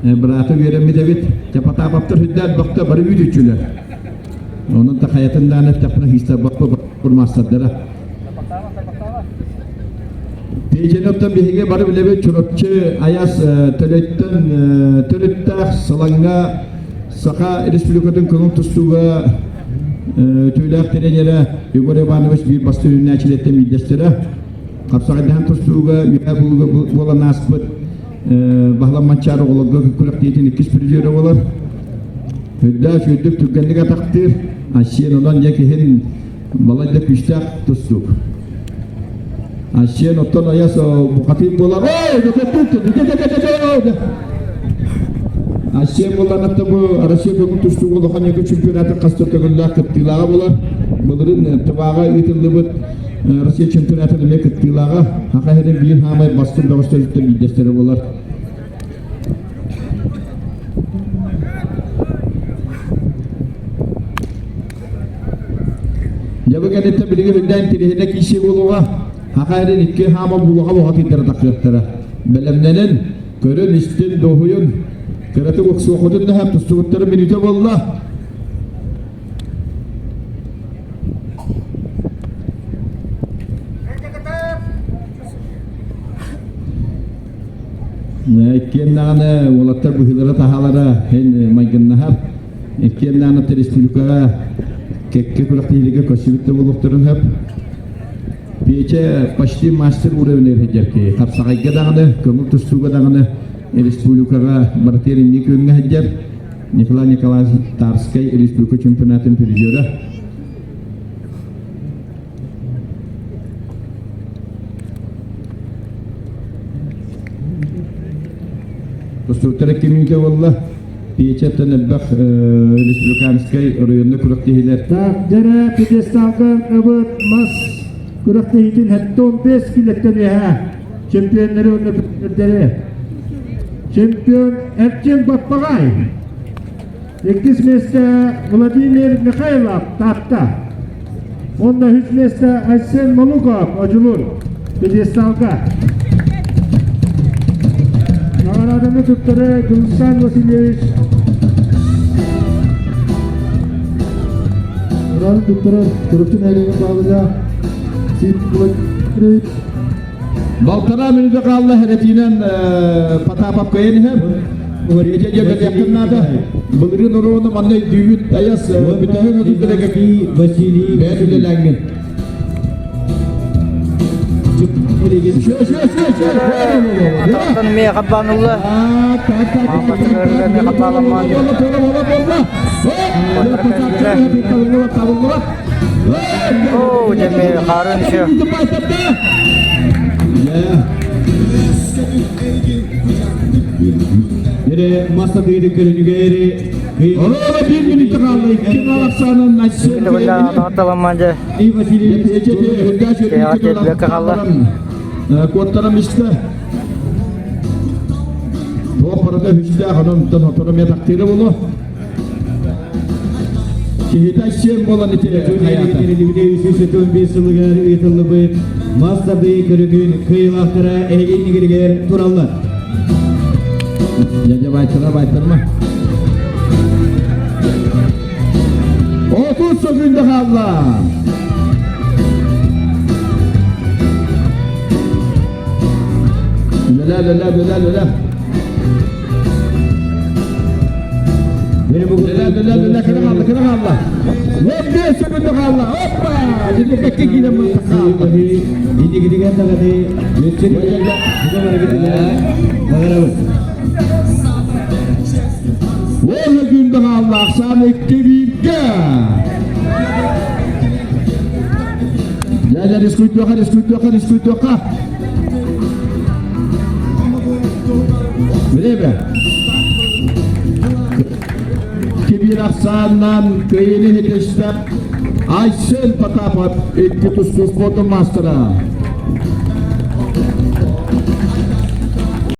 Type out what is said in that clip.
Быраата үөрэммит эбит. Дьэ Потаповтар үрдээн бөхтө бары үүтүччүлэр. Онон да хайатын даан эттэхпинэ хистарбаппы маастардара. Пиэдьэни оттон биһиги бары билэбит Чурапчы Аяс Төлөйтөн төрүттээх Салаҥҥа Саха Республикатын көҥүл тустууга үтүөлээх тренерэ Егор Иванович биир бастыҥ үүнээччилэртэн биирдэстэрэ. Хапсаҕайдаһан тустууга үөһэ булууга буолан ааспыт Баһылан Манчаары оҕолорго күрэхтэһиитин иккис призерэ буолар. Үрдээх үчүгэйдик түргэнник атахтыыр. Айсен онон дьэ киһин балайда күүстээх тустуук. Айсен оттон айас бухатыыр буолар. Айсен буоллаҕына бу Россия көҥүл тустууга улахан екі чемпионатын хас да төгүллээх кыттыылааҕа буолар. Былырыын Тываҕа ыытыллыбыт Россия чемпионатын эмиэ кыттыылааҕа. Саха сирин биир хаамай бастыҥ бөҕөстөрүттэн биирдэстэрэ буолар. Дьэ бу кэнниттэн билигин үрдээн тириһинэ киирсии буолуоҕа. Саха сирин икки хаама булуха буһатыйдара тахсыахтара. Бэлэмнэнин, көрүн, истин, дуоһуйун. Кыратык уксуоххутун да тустубуттара мүнүүтэ буолла. Иккиэн даҕаны уолаттар быһыылара-таһаалара эн майгыннаһар. Иккиэн даҕаны республикаҕа кэккэ күрэхтэһиилэргэ көрсүбүт да буолуохтарын сөп. Петя почти мастер уровень сылдьар киһи. Хапсаҕайга даҕаны, көҥүл тустууга даҕаны республикаҕа барытыгар инники күөҥҥэ сылдьар. Николай Николаевич Тарскай республика чемпионатын призера. Тустууктара кимиитэ буолла? Печаттан элбэх республиканскай оройуонна күрэхтэһиилэр. Так, дьэрэ пьедесталга ыбыт мас күрэхтэһиитин 75 килэттэн үөһэ чемпионнары уонна призердэри. Чемпион Эрчим Баппаҕай. Иккис миэстэ Владимир Михайлов, Таатта. Уонна үһүс миэстэ Айсен Молуков, Одьулуун, пьедесталга. Наҕарааданы туттары Дьулустан Васильевич Уран туттарар Чурапчы нэһилиэгин баһылыга Сип Владимирович Балтараа мүнүүтэ хаалла хэрэтиинэн Потапов кыайан иһэр. Ити дьэ наада. Былырыын уруону манна өйдүүбүт айас бүтэһик өтүллэрэ Василий бэйэ үлэлээҥҥин. Атахтан эмиэ хабаанылла. Маматыгар эмиэ хабааламмаан. Оо, дьэ эмиэ хаарын еще. Эре маса тыйды көрүнүгери Ороо bir минутта қалды. Икки алақсанын Аталаммаан дьэ. Куоттарам истэ. Туох барыта үстээх, онон хоторо мен тактыыры болу. Киһитэ сиэн буолан ити хайаата. сылыгар ыытыллыбыт мас тардыы көрүҥүн кыайыылаахтара эһиги иннигитигэр тураллар. Дядя байтара байтарма. 30 секунда хаалла. Ла ла ла ла ла ла. Ла ла ла ла кыра хаалла, кыра хаалла. 15 секунда хаалла. Оппа! Дьэ киирэн хаалла. Иннигитигэр даҕаны өссө баҕарабыт. 10 секунда хаалла. Ахсаан 2-1-гэ. Дядя, рискуйдуоха, рискуйдуоха, рискуйдуоха. Время. Кибир ахсаанынан кыайыыны ситистэ Айсен Потапов икки тустуу спордун маастара.